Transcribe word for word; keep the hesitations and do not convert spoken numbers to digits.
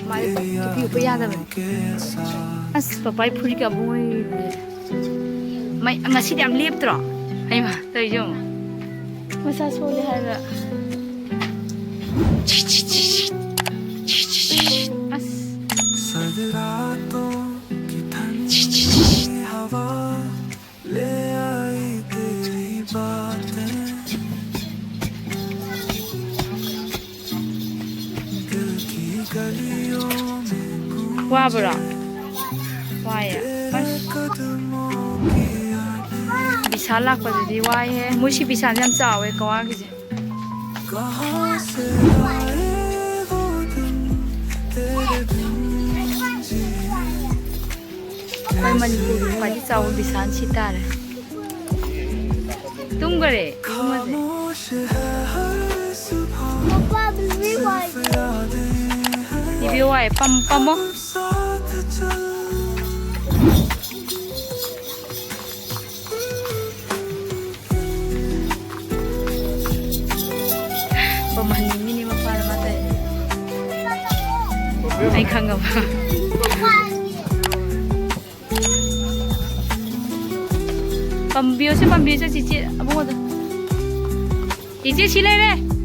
ꯃꯥꯗꯤ ꯆꯨꯞꯄꯤ ꯎꯞꯄ ꯌꯥꯗꯕꯅꯤ꯫ ꯑꯁ, ꯄꯄꯥꯏ ꯐꯨꯔꯤꯠꯀ ꯑꯃꯨꯛ ꯑꯣꯏꯔꯦ꯫ ꯃꯩ ꯉꯁꯤꯗꯤ ꯌꯥꯝ ꯂꯦꯞꯇ꯭ꯔꯣ? ꯍꯩꯃꯥ, ꯇꯧꯔꯤꯁꯦ ꯌꯦꯡꯉꯣ꯫ ꯃꯁꯥ ꯁꯣꯜꯂꯦ ꯍꯥꯏꯔꯒ꯫ ꯑꯁ꯫ ꯋꯥꯕ꯭ꯔꯣ? ꯋꯥꯏꯌꯦ꯫ ꯑꯁ꯫ ꯕꯤꯁꯥꯜ ꯂꯥꯛꯄꯗꯨꯗꯤ ꯋꯥꯏꯍꯦ꯫ ꯃꯣꯏ ꯁꯤ ꯕꯤꯁꯥꯜꯁꯦ ꯌꯥꯝ ꯆꯥꯎꯋꯦ ꯀꯋꯥꯒꯤꯁꯦ꯫ ꯑꯩꯈꯣꯏ ꯃꯅꯤꯄꯨꯔꯒꯤ ꯈ꯭ꯋꯥꯏꯗꯒꯤ ꯆꯥꯎꯕ ꯕꯤꯁꯥꯜ ꯁꯤ ꯇꯥꯔꯦ꯫ ꯇꯨꯝꯈꯔꯦ ꯏꯕꯨꯡꯉꯣꯁꯦ꯫ ꯏꯕꯦ ꯋꯥꯏ ꯄꯝ-, ꯄꯝꯃꯣ꯫ ꯄꯝꯍꯟꯅꯤꯡꯉꯤꯅꯦ ꯃꯄꯥꯅ ꯃꯥ ꯇꯧꯔꯤꯁꯦ꯫ ꯑꯩ ꯈꯪꯉꯕ꯫ ꯄꯝꯕꯤꯌꯣꯁꯦ, ꯄꯝꯕꯤꯌꯣꯁꯦ, ꯆꯤꯆꯦ ꯑꯕꯨꯡꯉꯣꯗ꯫ ꯆꯤꯆꯦ ꯁꯤ ꯂꯩꯔꯦ꯫